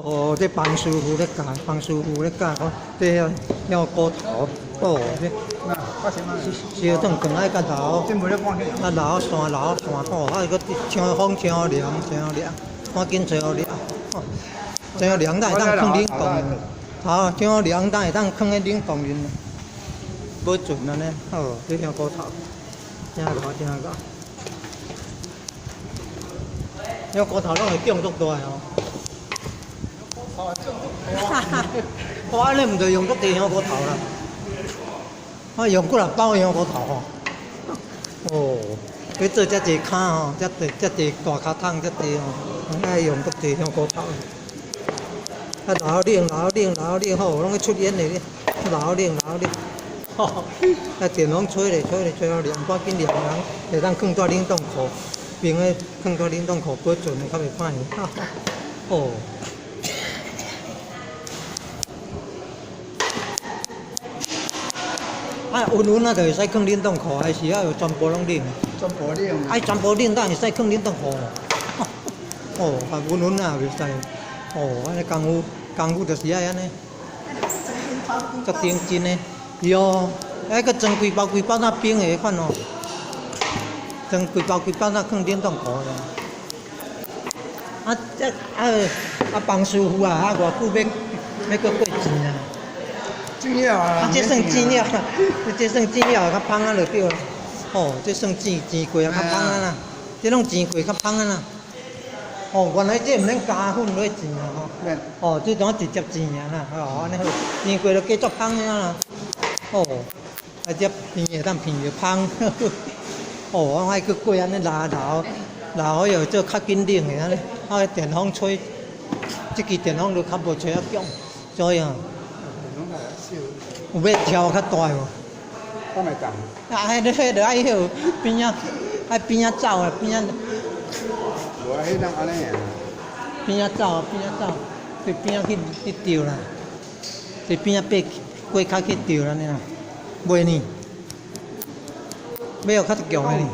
哦，這幫師傅咧教，幫師傅咧教，講這香菇頭，哦，這燒轉轉愛較老，啊老線老線，吼，啊閣搶風搶涼搶涼，趕緊找涼，哦，找涼才會當囥冷凍，好，搶涼才會當囥喺冷凍面，保存按呢，好，這香菇頭，正𠢕正𠢕，香菇頭攏會長足大哦。哈哈，我按呢毋著用足濟香菇頭啦，我用幾若包香菇頭吼。哦，欲做遮濟跤吼，遮濟遮濟大跤桶遮濟吼，愛用足濟香菇頭。啊，老冷老冷老冷吼，攏咧出煙的咧，老冷老冷。吼，啊電風吹咧吹咧吹予涼，趕緊涼涼，會當囥佇冷凍庫，冰的囥佇冷凍庫保存的較袂歹。哈哈，哦。啊，溫溫啊，就會使囥冷凍庫，還是愛有全部攏冷？全部冷。愛全部冷，才會使囥冷凍庫。哦，啊，溫溫啊，袂使。哦，按呢功夫，功夫就是愛按呢。足認真的，對，愛閣裝規包規包仔冰的彼款哦，裝規包規包仔囥冷凍庫的。啊，這啊啊，幫師傅啊，啊，偌久欲欲閣過錢啊？啊，這算煎了，這算煎了較芳仔就對啦。吼，這算煎煎過啊，較芳仔啦。這攏煎過較芳仔啦。哦，原來這毋免加粉落去煎啊吼。哦，這種直接煎爾啦，哦，按呢好，煎過就加足芳仔啦。哦，啊這片會當片著芳。哦，我愛閣過按呢拉老，老好又做較緊冷的按呢，啊電風吹，這支電風就較無吹啊強，所以啊。有欲調較大無？敢會當？啊，彼個彼就愛彼邊仔，愛邊仔走啊，邊仔。無啊，彼當按呢爾。邊仔走，邊仔走，對邊仔去去釣啦，對邊仔爬過較去釣按呢啦，袂呢？欲予較強的呢？